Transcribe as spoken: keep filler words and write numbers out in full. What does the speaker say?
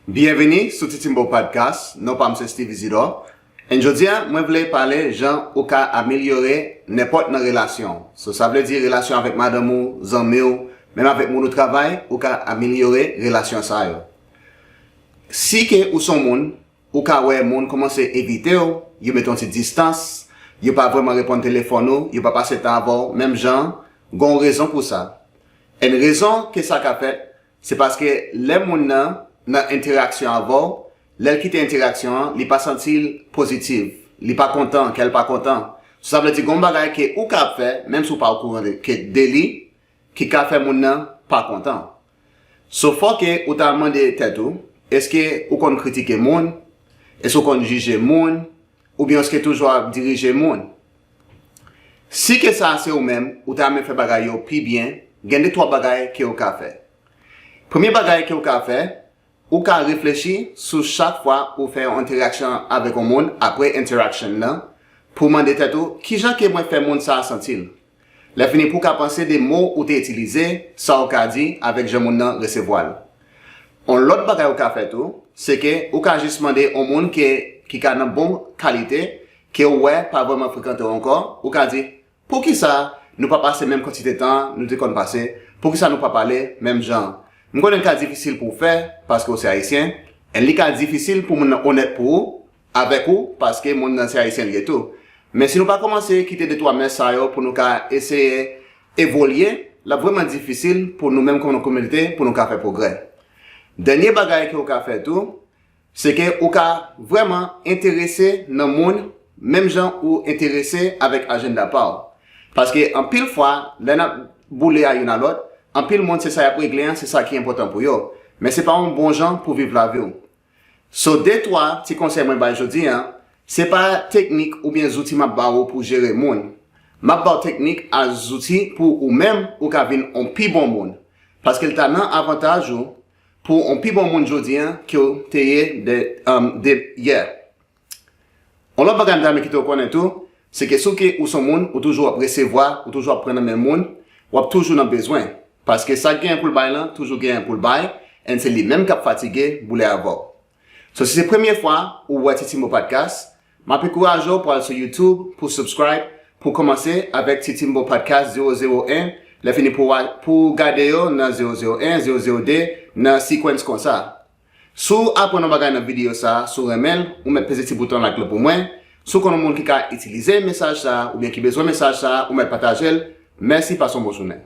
Byenvini sou Titimbo Podcast, non pa m se Steve Isidore. And jodi a, mwen vle pale jan ou ka amelyore nenpòt nan relasyon. So, sa vle di relasyon avèk madanm ou, zanmi w, menm avèk moun ou travay, ou ka amelyore relasyon sa yo. Si ke ou son moun, ou ka wè moun kòmanse evite w, yo met yon ti distans, yo pa vrèman reponn telefòn ou, yo pa pase tan avè w, menm jan, gon rezon pou sa. And rezon ke sa ka fèt, se paske lè moun nan nan entèraksyon avè w, lè l kite entèraksyon an, li pa santi l pozitif, li pa kontan, kè l pa kontan. Sa vle di gon bagay ke ou ka ap fè, menm si w pa okouran de, ke de li, ki ka fè moun nan pa kontan. So fò ke ou ta mande tèt ou, èske ou konn kritike moun? Èske ou konn jije moun? Oubyen èske toujou ap dirije moun? Si ke sa se ou menm, ou ta renmen fè bagay yo pi byen, gen de twa bagay ke ou ka fè. Premye bagay ke ou ka fè, ou ka reflechi sou chak fwa ou fè yon entèraksyon avèk yon moun apre entèraksyon nan, pou mande tèt ou, kijan ke mwen fè moun sa a santi l? Lè fini pou w ka panse de mo ou te itilize, sa ou ka di avèk jan moun nan resevwa l. Yon lòt bagay ou ka fè tou, se ke ou ka jis mande yon moun ke, ki ka nan bon kalite, ke ou wè pa vrèman frekante w ankò, ou ka di, poukisa nou pa pase menm kantite tan nou te konn pase? Poukisa nou pa pale menm jan? M konnen l ka difisil pou w fè, paske w se ayisyen, and li ka difisil pou moun nan onèt pou ou, avèk ou, paske moun nan se ayisyen li ye tou. Men si nou pa kòmanse kite de twa mès sa yo pou nou ka eseye evolye, l ap vrèman difisil pou nou menm kòm yon kominote pou nou ka fè pwogrè. Dènye bagay ke w ka fè tou, se ke ou ka vrèman enterese nan moun menm jan ou enterese avèk ajanda pa w. Paske anpil fwa, lè n ap boule a youn a lòt, anpil moun se sa y ap regle an, se sa ki enpòtan pou yo. Men se pa yon bon jan pou viv lavi w. So de twa ti konsèy mwen bay jodi an, se pa teknik oubyen zouti m ap ba ou pou jere moun. M ap ba w teknik ak zouti pou ou menm ou ka vin yon pi bon moun. Paske l ta nan avantaj ou pou yon pi bon moun jodi an ke w te ye de, um, de yè. Yon lòt bagay m ta renmen kite w konnen tou, se ke si w ke ou son moun, ou toujou ap resevwa, ou toujou ap pran nan men moun, w ap toujou nan bezwen. Paske sa k genyen pou l bay lan, toujou genyen pou l bay, and se li menm k ap fatige boule avè w. So, si se premye fwa ou wè Titimbo Podcast, m ap ankouraje w pou al sou YouTube, pou subscribe, pou kòmanse avèk Titimbo Podcast zewo zewo en, lè fini pou w al, pou w gade yo nan zewo zewo en, zewo zewo de, nan sequence konsa. Si w aprann yon bagay nan videyo sa a, si w renmen l, ou mèt peze ti bouton like la pou mwen. Si w konn yon moun ki ka itilize mesaj sa a, oubyen ki bezwen mesaj sa a, ou mèt pataje l. Mèsi, pase yon bon jounen.